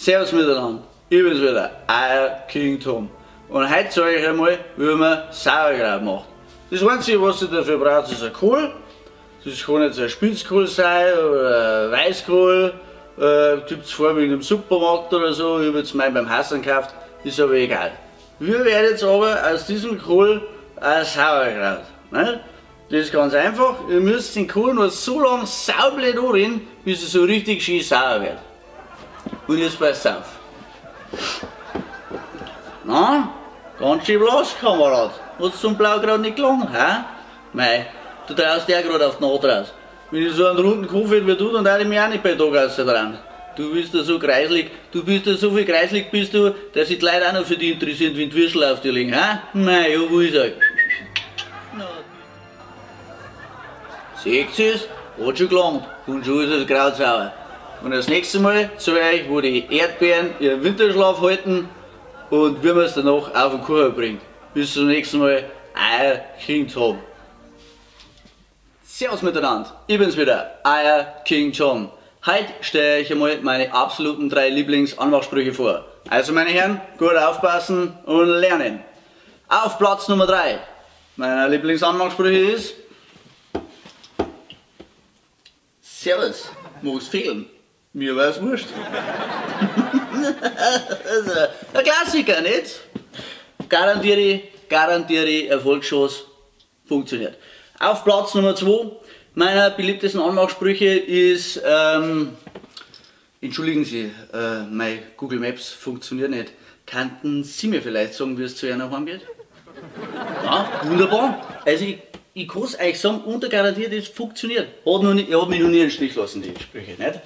Servus miteinander, ich bin's wieder, euer King Tom. Und heute zeige ich euch einmal, wie man Sauerkraut macht. Das Einzige, was ihr dafür braucht, ist ein Kohl. Das kann jetzt ein Spitzkohl sein oder ein Weißkohl. Gibt es vorwiegend im Supermarkt oder so. Ich habe jetzt meinen beim Hassan gekauft, ist aber egal. Wir werden jetzt aber aus diesem Kohl ein Sauerkraut. Ne? Das ist ganz einfach, ihr müsst den Kohl nur so lange saublöd anrühren, bis er so richtig schön sauer wird. Und jetzt passt auf. Na, ganz schön blass, Kamerad. Hat's zum Blaukraut nicht gelangt, hä? Mei, du traust ja gerade auf die Naht raus. Wenn ich so einen runden Kopf hätte wie du, dann würde ich mich auch nicht bei Tag rausdrehen. Du bist ja so kreislig, du bist ja so viel kreislig bist du, dass sich die Leute auch noch für dich interessieren, wenn die Würstel auf dir liegen, hä? Mei, ja, wo ist er? Seht ihr's? Hat schon gelangt und schon ist das Kraut sauer. Und das nächste Mal zeige ich euch, wo die Erdbeeren ihren Winterschlaf halten und wie man es danach auf den Kuchen bringt. Bis zum nächsten Mal, euer King Tom. Servus miteinander, ich bin's wieder, euer King Tom. Heute stelle ich euch einmal meine absoluten 3 Lieblingsanmachsprüche vor. Also meine Herren, gut aufpassen und lernen. Auf Platz Nummer 3 meiner Lieblingsanmachsprüche ist: Servus, mag's fehlen? Mir war's wurscht. Also, ein Klassiker, nicht? Garantiere Erfolgschance, funktioniert. Auf Platz Nummer 2 meiner beliebtesten Anmachsprüche ist, entschuldigen Sie, mein Google Maps funktioniert nicht. Könnten Sie mir vielleicht sagen, wie es zu einer heimgeht? Ja, wunderbar. Also ich kann's euch sagen, unter garantiert, es funktioniert. Hat mich noch nie im Stich lassen, die Sprüche, nicht?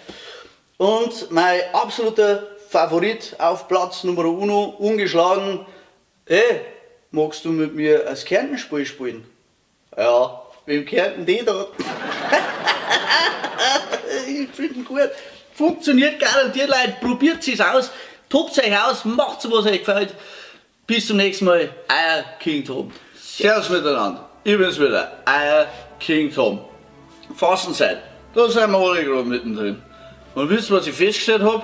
Und mein absoluter Favorit auf Platz Nummer 1, ungeschlagen: Hey, magst du mit mir ein Kärntenspiel spielen? Ja, wem Kärnten den da? Ich find ihn gut. Funktioniert garantiert, Leute. Probiert es aus, tobt euch aus, macht's, was euch gefällt. Bis zum nächsten Mal, euer King Tom. Servus miteinander, ich bin's wieder, euer King Tom. Fastenzeit, da sind wir alle gerade mittendrin. Und wisst ihr, was ich festgestellt hab?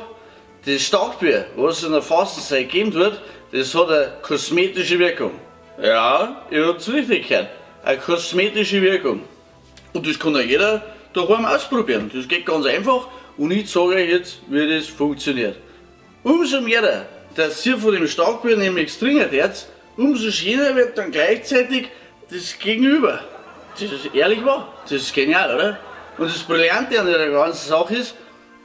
Das Starkbier, was es in der Fastenzeit geben wird, das hat eine kosmetische Wirkung. Ja, ihr habt's richtig gehört. Eine kosmetische Wirkung. Und das kann ja jeder daheim ausprobieren. Das geht ganz einfach und ich zeige euch jetzt, wie das funktioniert. Umso mehr, dass ihr von dem Starkbier nämlich trinken werdet, umso schöner wird dann gleichzeitig das Gegenüber. Das ist ehrlich wahr, das ist genial, oder? Und das Brillante an der ganzen Sache ist,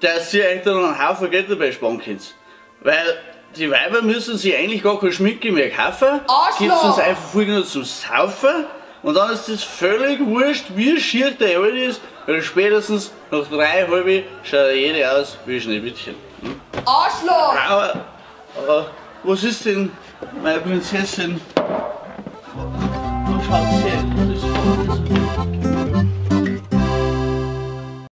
dass ihr euch dann einen Haufen Geld dabei sparen könnt. Weil die Weiber müssen sich eigentlich gar keine Schminke mehr kaufen. Gibt's uns einfach voll nur zum Saufen. Und dann ist das völlig wurscht, wie schier der Alte ist, weil spätestens nach 3 halbe schaut jeder aus wie Schneewittchen. Hm? Arschloch! Aber was ist denn, meine Prinzessin? Wo schaut sie? Das